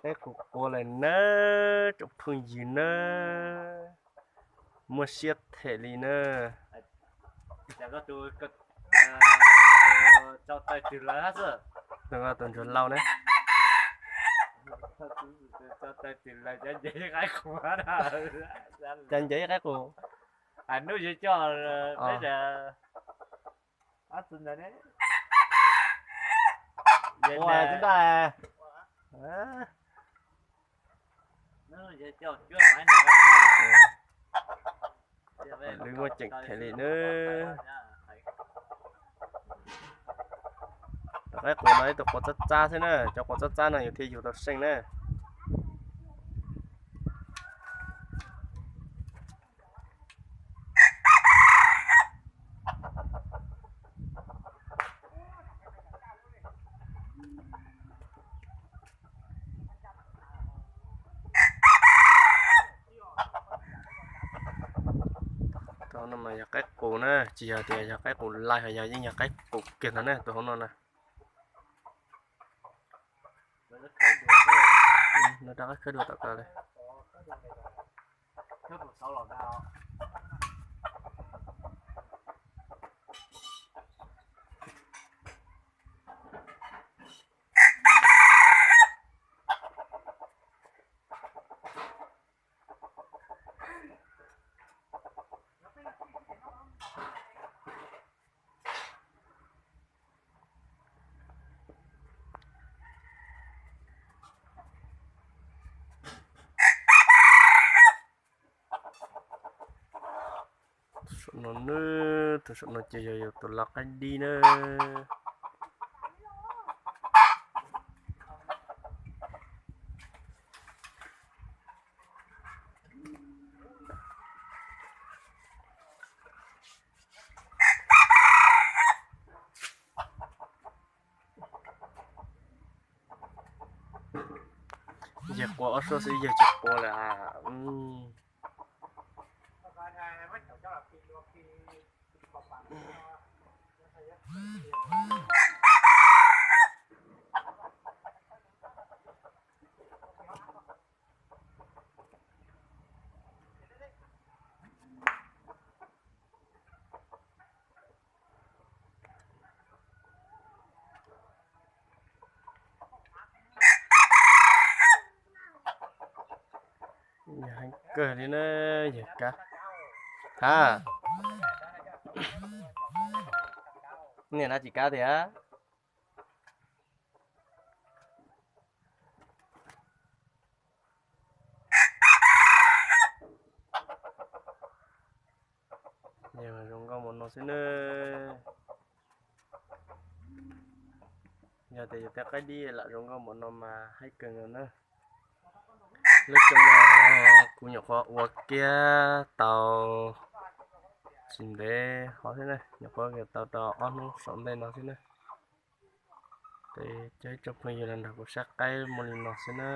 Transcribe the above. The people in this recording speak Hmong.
Qaib qus qua lawm na, tsoom phooj ywg na, muaj siab them li na. Tus ntsuag lauj na, cas ncav ib qaib qus. Ua tib ntaj. Lwm muaj ceem them li na. Tus qaib qus no ib tug qua txab txab xwb na, cov qua txab txab no yus thiaj yug tau seej na. Tus no mas yog qaib qus na, tsis yog tias yog qaib qus lais, yog yeej yog qaib qus kiag ntag na tus hauv no na. Nws rov qab khawb dua tom ko li. Saum no na, tus saum no ces yog yus tus lau qaib dib na. Yawg qua ob suab xwb yawg tsis qua lawm. Yog heev kawg li na, yawg kab. Ha, niam dab tsi kab tiag? Yog zoo nkauj npaum no xwb na. Yog tias yus tej qaib dib lam zoo nkauj npaum no mas haib kawg nkaus na. Lub xyoo no kuv nyuam qhuav ua kiag tau tsis ntev hov thiab na, nyuam qhuav tau tau ob hnub saum ntej no xwb na. Ces cov ib tsoom phooj ywg los nrog kuv saib qaib muaj li no xwb na.